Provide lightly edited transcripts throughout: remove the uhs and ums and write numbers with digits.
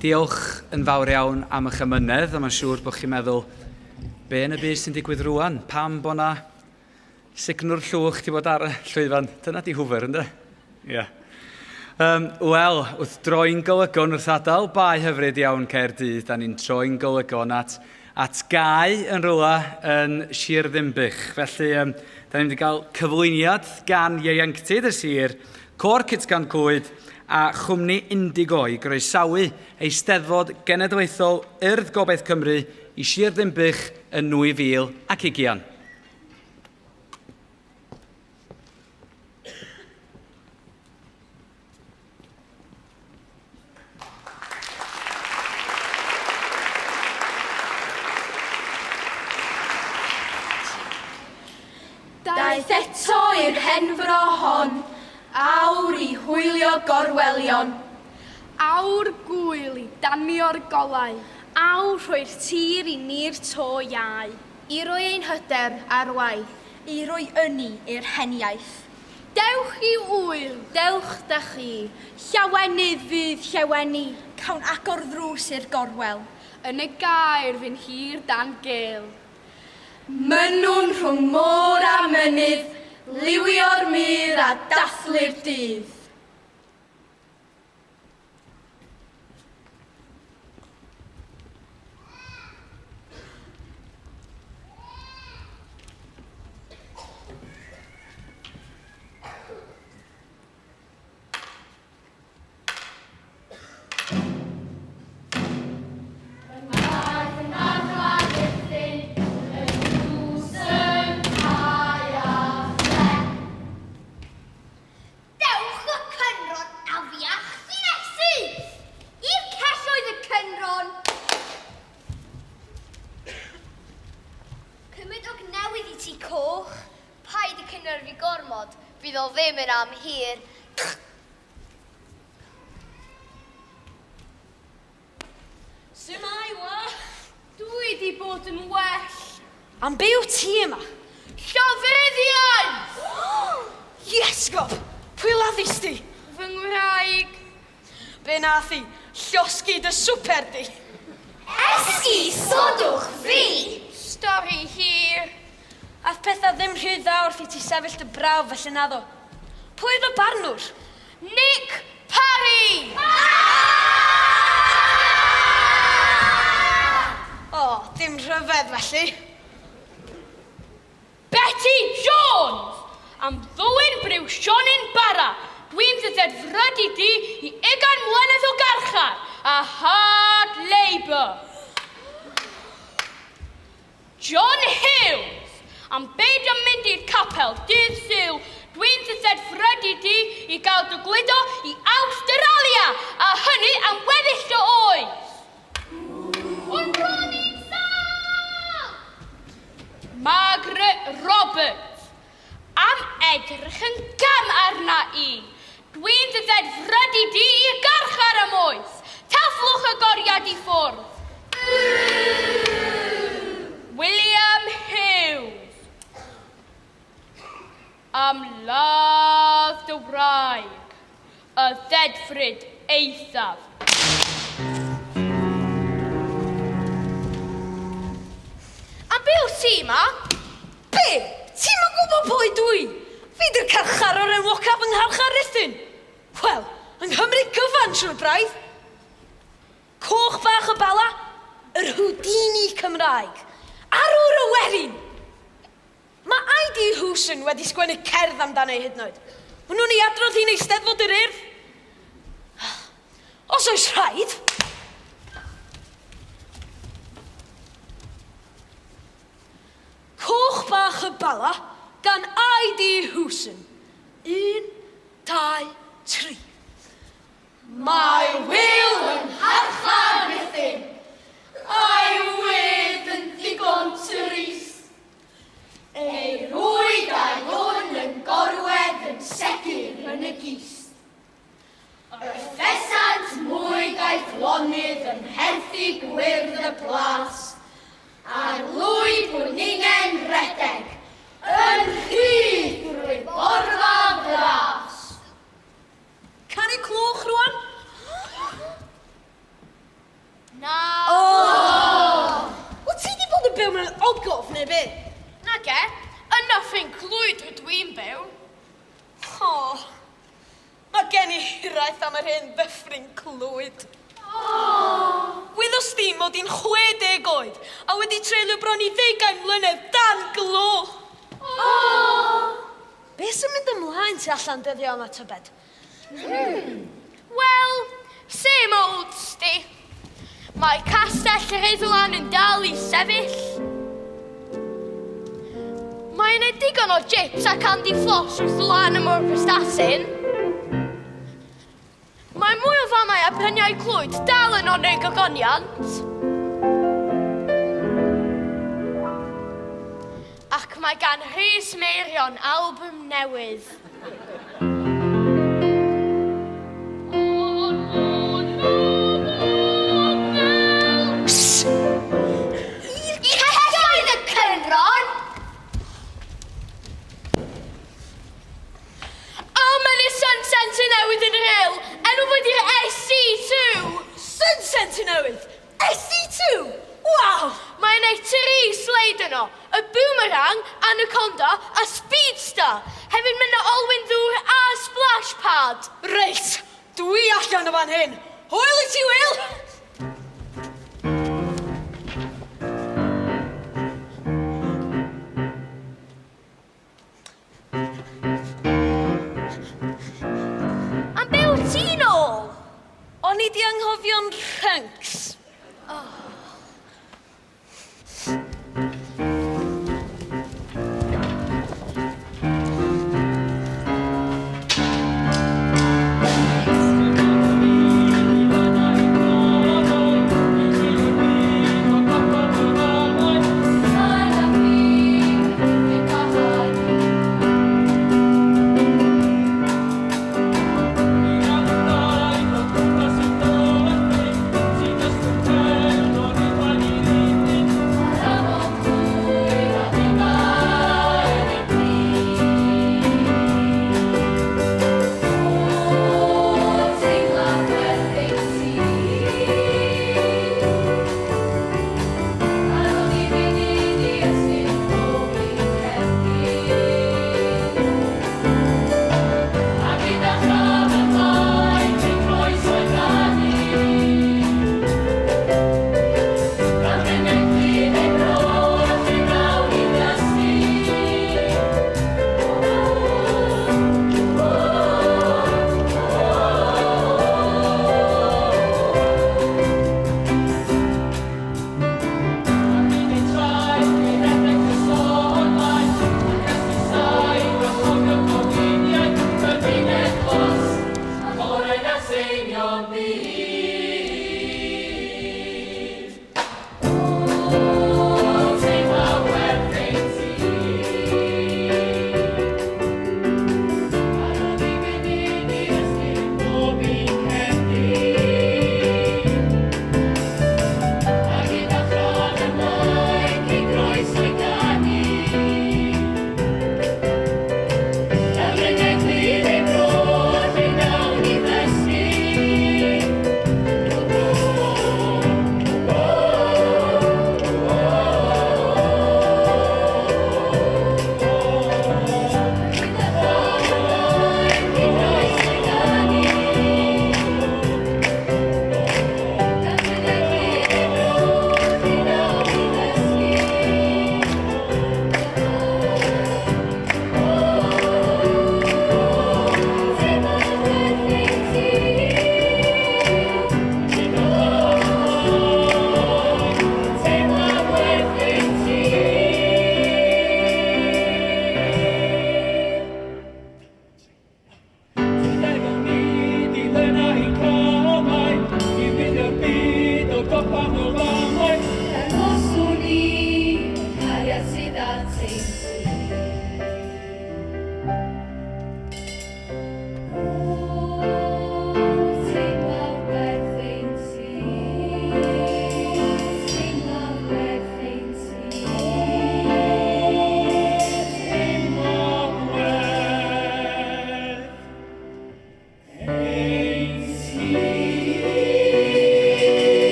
Diolch yn fawr iawn am eich amynedd, a mae'n siŵr bod chi'n meddwl, be yn y byd sy'n digwydd rwan? Pam bod na signwr llwch ti bod ar y llwyfan? Dyna di hwfer, ynddo? Ie. Yeah. Um, Wel, wrth droi'n golygon wrth adael bae hyfryd iawn Caerdydd, da ni'n troi'n golygon at, at gau yn rhywle yn Sir Ddinbych. Felly, um, da ni'n mynd i gael cyflwyniad gan ieuenctid y sir, Côr Cytgan Clwyd a chwmni Indigo i groesawu Eisteddfod Genedlaethol Urdd Gobaith Cymru i Sir Ddinbych yn 2020. Daeth eto i'r henfro hon, awr i hwylio gorwelion. Awr gŵyl i danio'r golau. Awr rhoi'r tir i ni'r to iau. I roi ein hyder ar waith. I roi ynni i'r heniaith. Dewch i ŵyl, dewch da chi. Llawenydd fydd lleweni. Cawn agor ddrws i'r gorwel. Yn y gaer fu'n hir dan gêl. Mynnwn rhwng môr a mynydd, liwio'r mur a dathlu'r dydd. Dewch y cynrhon afiach sy'n esu! I'r celloedd y cynrhon! Cymydog newydd i ti, Coch. Paid y cynhyrfu gormod, fydd o ddim yn am hir. Shwmae, wa? Dwi di bod yn well. Am be wyt ti yma? Llofruddiaeth! Iesgob! Pwy laddist di? Fy ngwraig. Be nath hi? Llosgi dy swper di? Esgusodwch fi! Stori hir. Ath pethau ddim rhy dda wrth i ti sefyll dy brawf felly naddo. Pwy oedd y barnwr? Nick Parry! O, dim rhyfedd felly. Betty Jones! Am ddwyn briw Sionyn Bara, dwi'n dy ddedfrydu di i ugain mlynedd o garchar a hard labour. John Hughes! Am beidio mynd i'r capel dydd Sul, dwi'n dy ddedfrydu di i gael dy gludo i Awstralia, a hynny am weddill dy oes! Ond ro'n i'n sâl! Margaret Roberts! Am edrych yn gam arna i! Dwi'n dy ddedfrydu di i garchar am oes! Taflwch y goriad i ffwrdd! William Hughes. Am ladd dy wraig, y ddedfryd eithaf. Am be wyt ti 'ma? Be? Ti'm yn gwybod pwy dw i? Fi 'di'r carcharor enwocaf yng ngharchar Rhuthun! Wel, yng Nghymru gyfan, siŵr braidd! Coch bach y Bala, yr Houdini Cymraeg, arwr y werin! Mae I.D. Hewson wedi sgwennu cerdd amdano i hyd yn oed. Maen nhw'n ei adrodd hi'n Eisteddfod yr Urdd. Os oes rhaid! Coch Bach y Bala gan I.D. Hewson. Un, dau, tri. Mae Wil yng ngharchar Rhuthun, a'i wedd yn ddigon trist. Ei rwyd a'i wn yn gorwedd yn segur yn y gist. Y ffesant mwyd aeth lonydd ym mherthi gwyrdd y plas, a'r lwyd gwningen redeg yn rhydd drwy borfa fras. Canu cloch rwan. hiraeth am yr hen ddyffryn clwyd. Wyddost di mod i'n 60 oed a wedi treulio bron i ddeugain mlynedd dan glo. Be sy'n mynd ymlaen tu allan dyddiau yma tybed? Wel, same old sti. Mae castell Rhuddlan yn dal i sefyll. Mae yna digon o jips a candy floss wrth lan y môr Prestatyn. Mae mwy o famau a bryniau Clwyd dal yn oneu gogoniant. Ac mae gan Rhys Meirion albwm newydd. I'r celloedd y cynron! A mae yna Sun Centre newydd yn Rhyl. Enw fo 'di'r SC2. Sun Centre newydd! SC2! Waw! Mae yna tri sleid yno. Y Boomerang, Anaconda a Speedster. Hefyd mae yna olwyn ddŵr a splash pad. Reit, dwi allan o fan hyn. Hwyl i ti, Wil! Am be wyt ti nôl? O'n i di anghofio'n rhyncs.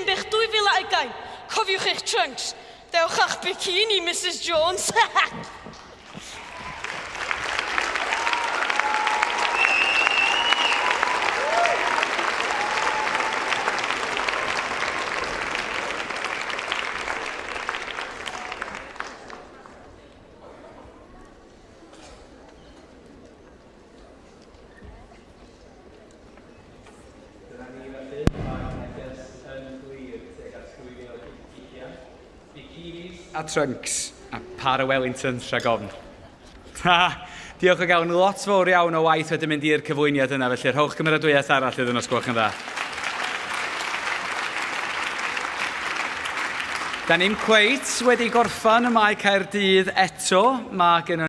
Dinbych 2020. Cofiwch eich trunks. Dewch â'ch bikini, Mrs Jones. Dyna ni felly, mae neges yn glir tuag at 2020. Bikinis a trunks a par o Wellingtons rhag ofn. Ta! Diolch o galon, lot fawr iawn o waith wedi mynd i'r cyflwyniad yna, felly rhowch gymeradwyaeth arall iddyn nhw os gwelwch yn dda. Da ni'm cweit wedi gorffan y Mae Caerdydd eto. Mae gennym